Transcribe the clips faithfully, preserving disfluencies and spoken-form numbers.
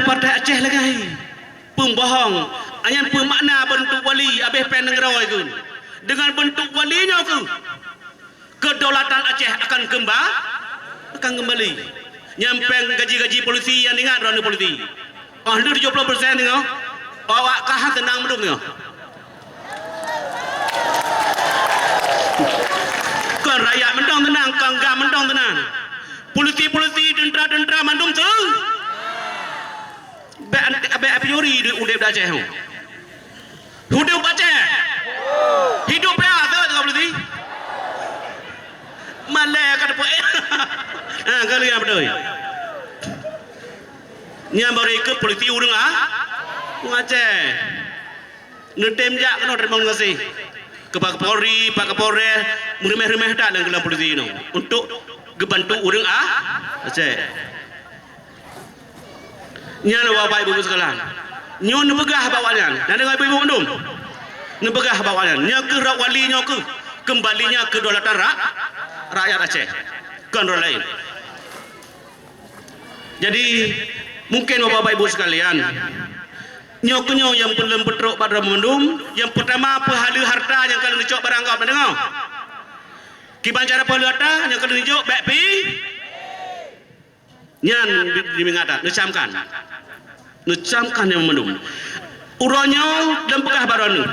Partai Aceh lagèe peubohong, nyan peumakna beuntuk wali abéh péng nanggroe keuh. Deungon beuntuk wali nyoe keuh, kedaulatan Aceh akan keumba-, akan keumbali. Nyan péng gaji-gaji polisi nyang ingat droeneuh polisi. Oh, lheueh tujoh ploh persen nyoe, awak ka han teunang mandum nyoe. Kon rakyat mantong teunang, kon GAM mantong teunang. Polisi-polisi, teuntra-teuntra mandum teu-, bèk, bèk pencuri udép di Aceh. Hidup Aceh. Hidup ya, teu, teu polisi. Malèe ka teupeu. Ha, ka lheueh beutôi. Nyan baru ikut polisi ureueng, ah, ureueng Aceh. Neutem jak keunoe, teurimong gaséh keu Pak Kapolri, Pak Kapolres, meureumeh-reumeh that lam polisi nyoe untuk geubantu ureueng, ah, Aceh. Nyan Bapak Ibu sekalian. Nyoe neupeugah bak awaknyan. Nyan deungö Ibu-ibu mandum. Neupeugah bak awaknyan. Nyoe keuh rot wali nyoe keuh keumbalinya kedaulatan ra-, rakyat Aceh. Kon rot laén. Jadi, mungkin Bapak Ibu sekalian, nyoe keuh nyoe nyang peureulèe peutrok bak droe mandum, nyang peurtama peuhaleue harta nyang ka lheueh neucok barang gob, neudeungö. Kiban cara peuhaleue harta nyang ka lheueh neujok bèk pi. Nyan di, di meuingat that, neucamkan. Neucamkan nyan mandum. Uroe nyoe lôn peugah bak droeneuh,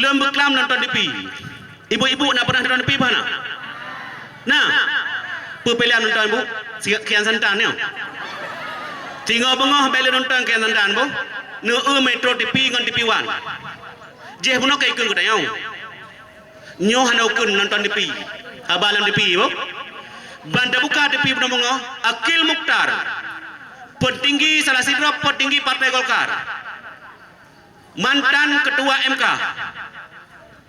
lôn beuklam nonton T V. Ibu-ibu na pernah nonton T V bah na? Na? Peue pilihan nonton, Bu? Si-, Kian Santan nyoe. Singoh beungoh bèk lé nonton Kian Santan, Bu. Neu-eu Metro T V ngon T V One. Jih bunoe ka ikheun keu tanyoe. Nyoe hana ukeuen nonton T V. Haba lam T V, Bu. Ban tabuka T V bunoe beungoh, Akil Mukhtar, peutinggi, salah sidroe peutinggi Partai Golkar, mantan Ketua M K,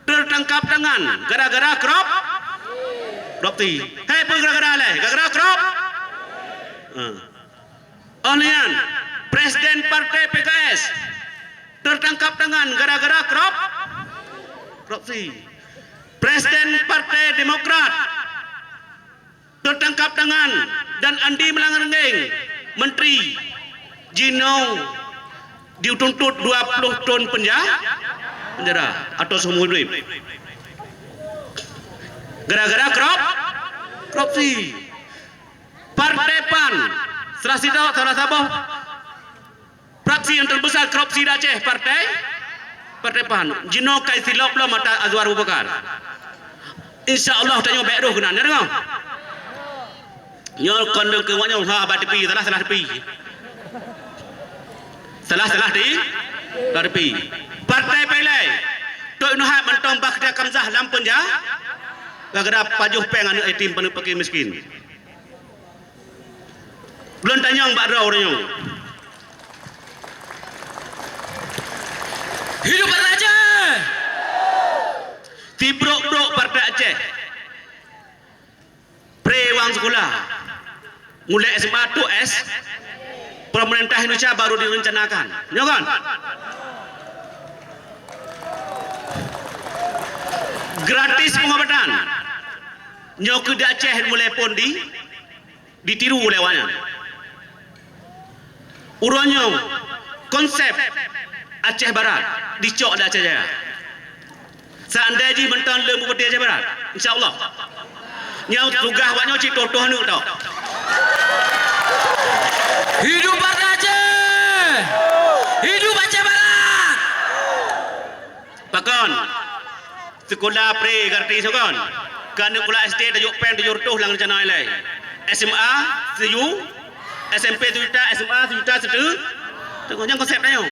teutangkap tangan gara-gara korop-, korupsi. Hai, peue gara-gara lé? Gara-gara korop-, eh. Oh nyan, Presiden Partai P K S teutangkap tangan gara-gara korop-, korupsi. Presiden Partai Demokrat teutangkap tangan dan Andi Malarangeng, menteri, jinoe dituntut dua ploh thon penja-, penjara atau seumur hidup. Gara-gara korop-, korupsi. Partai PAN, salah sidroe, salah saboh fraksi nyang terbesar korupsi di Aceh, partai, Partai PAN. Jinoe ka isilop lom mata Azwar Abu Bakar. Insya Allah tanyoe bèk rôh keunan, ya deungö? Nyoe kon deungö keu awak nyoe, ha, bak T V, salah, salah T V. Salah, salah T V, salah T V. Partai Peuilèe, Tok Nuhat mantong Bakhtiar Khamzah lam penja-, gara-gara pajoh péng aneuk yatim, aneuk fakir miskin. Lôn tanyong bak droe uroe nyoe. Hidup Partai Aceh! Sibrok-brok Partai Aceh. Pre wang sekolah. Mulai S M A tu S, pemerintah Indonesia baru direncanakan. Nyo kan? Gratis pengobatan. Nyoe keuh di Aceh mulai phôn di, ditiru lé awaknyan. Uroe nyoe konsep Aceh Barat dicok di Aceh Jaya. Seandai jih mantong lé Bupati Aceh Barat, insya Allah. Nyang tugaih awaknyoe cit toh-toh aneuk tok. Hidup Partai Aceh! Hidup Aceh Barat! Pakon? Sekolah pre gratis kon. Keu aneuk sekolah S D tajok péng tujoh reutôh lam rencana ilèe. S M A tujoh, S M P sejuta, S M A sejuta siteungoh. Tengok nyang konsep tanyoe.